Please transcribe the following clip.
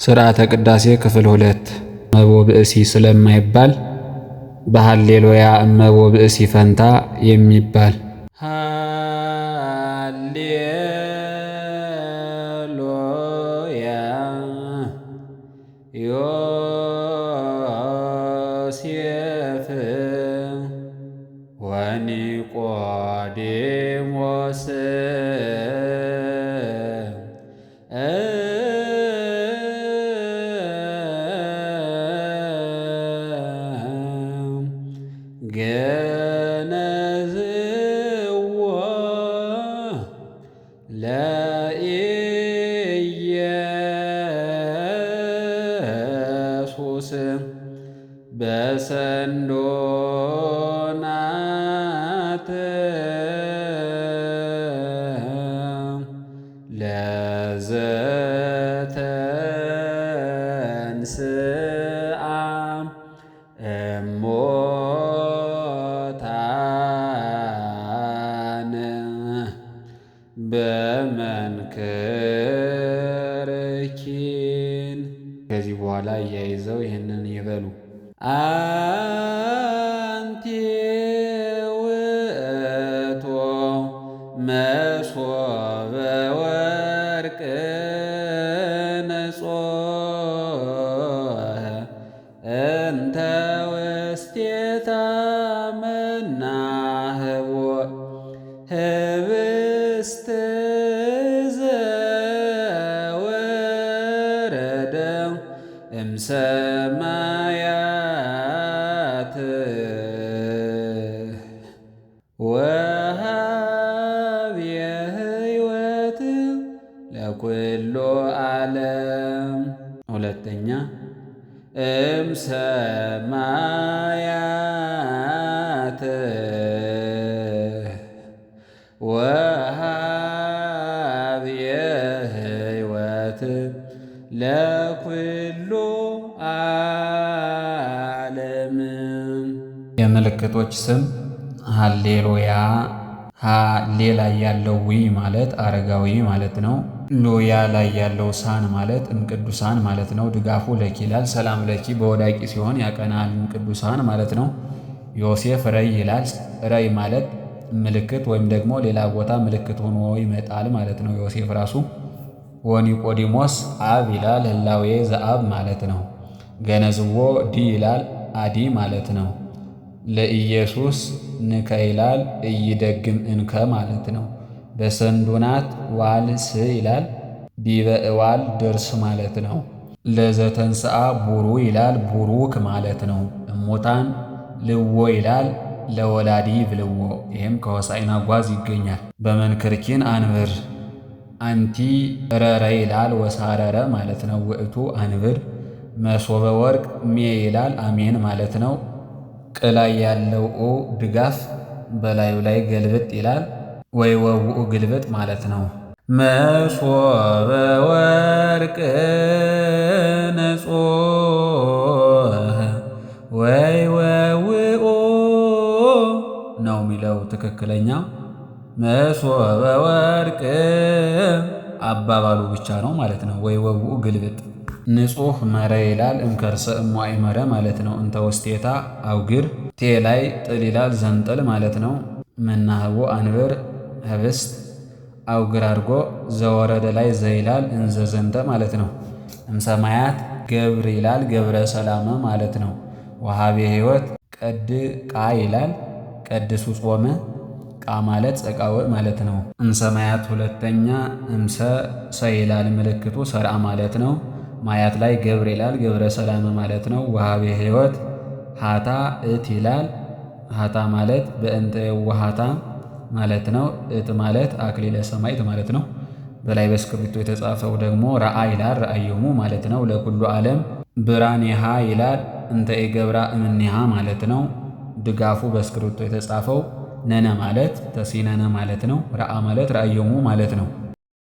ሥርዓተ ቅዳሴ ክፍል 2። እመቦ ብእሲ ስለማይባል በሃሌሉያ እመቦ ብእሲ ፈንታ የሚባል ሃሌሉያ ዮሴፍ ወኒቆዲሞስ ገነዝዎ ለኢየሱስ በሰንዶናት ለዘተንስአ እሞታን በመንክርኪን። ከዚህ በኋላ እያይዘው ይህንን ይበሉ። አንቲ ውእቶ መሶበ ወርቅ ንጹሕ እንተ ውስቴታ መናህቦ ህብስት ዘወረደ እምሰማያት ወሃብ ሕይወት ለኩሉ ዓለም። ሁለተኛ እምሰማያት ወሃብ ሕይወት ለኩሉ ዓለም። የምልክቶች ስም ሃሌሉያ። ሃሌ ላይ ያለው ዊ ማለት አረጋዊ ማለት ነው። ሉያ ላይ ያለው ሳን ማለት እምቅዱሳን ማለት ነው። ድጋፉ ለኪ ይላል። ሰላም ለኪ በወዳቂ ሲሆን ያቀናል እምቅዱሳን ማለት ነው። ዮሴፍ ረይ ይላል። ረይ ማለት ምልክት ወይም ደግሞ ሌላ ቦታ ምልክት ሆኖ ይመጣል ማለት ነው። ዮሴፍ ራሱ። ወኒቆዲሞስ አብ ይላል። ህላዌ ዘአብ ማለት ነው። ገነዝዎ ዲ ይላል። አዲ ማለት ነው። ለኢየሱስ ንከ ይላል። እይደግም እንከ ማለት ነው። በሰንዱናት ዋል ስ ይላል። ዲበ እዋል ድርስ ማለት ነው። ለዘተንስአ ቡሩ ይላል። ቡሩክ ማለት ነው። እሞታን ልዎ ይላል። ለወላዲ ብልዎ። ይህም ከሆሳዕና ጓዝ ይገኛል። በመንክርኪን አንብር። አንቲ ረረ ይላል። ወሳረረ ማለት ነው። ውእቱ አንብር። መሶበ ወርቅ ሜ ይላል። አሜን ማለት ነው። ቅላይ ያለው ኦ ድጋፍ በላዩ ላይ ገልብጥ ይላል። ወይ ወውኡ ግልብጥ ማለት ነው። መሶበ ወርቅ ንጹሕ ወይ ወውኡ ነው የሚለው ትክክለኛው። መሶበ ወርቅ አባባሉ ብቻ ነው ማለት ነው። ወይ ወውኡ ግልብጥ። ንጹሕ መረ ይላል። እምከርሰ እሟ መረ ማለት ነው። እንተ ውስቴታ አውግር ቴ ላይ ጥል ይላል። ዘንጥል ማለት ነው። መናህቦ አንብር ህብስት አውግር አድርጎ ዘወረደ ላይ ዘይላል። እንዘ ዘንተ ማለት ነው። እምሰማያት ገብር ይላል። ገብረ ሰላመ ማለት ነው። ወሃቤ ሕይወት ቀድ ቃ ይላል። ቀድሱ ጾመ ቃ ማለት ጸቃወ ማለት ነው። እምሰማያት ሁለተኛ እምሰ ሰ ይላል። ምልክቱ ሰርአ ማለት ነው። ማያት ላይ ገብር ይላል። ገብረ ሰላመ ማለት ነው። ወሃቤ ሕይወት ሃታ እት ይላል። ሃታ ማለት በእንተ የዋሃታ ማለት ነው። እት ማለት አክሊለ ሰማዕት ማለት ነው። በላይ በእስክሪብቶ የተጻፈው ደግሞ ረአ ይላል። ረአዮሙ ማለት ነው። ለኩሉ ዓለም ብራኔሃ ይላል። እንተ ኢገብራ እምኔሃ ማለት ነው። ድጋፉ በእስክሪብቶ የተጻፈው ነነ ማለት ተሲነነ ማለት ነው። ረአ ማለት ረአዮሙ ማለት ነው።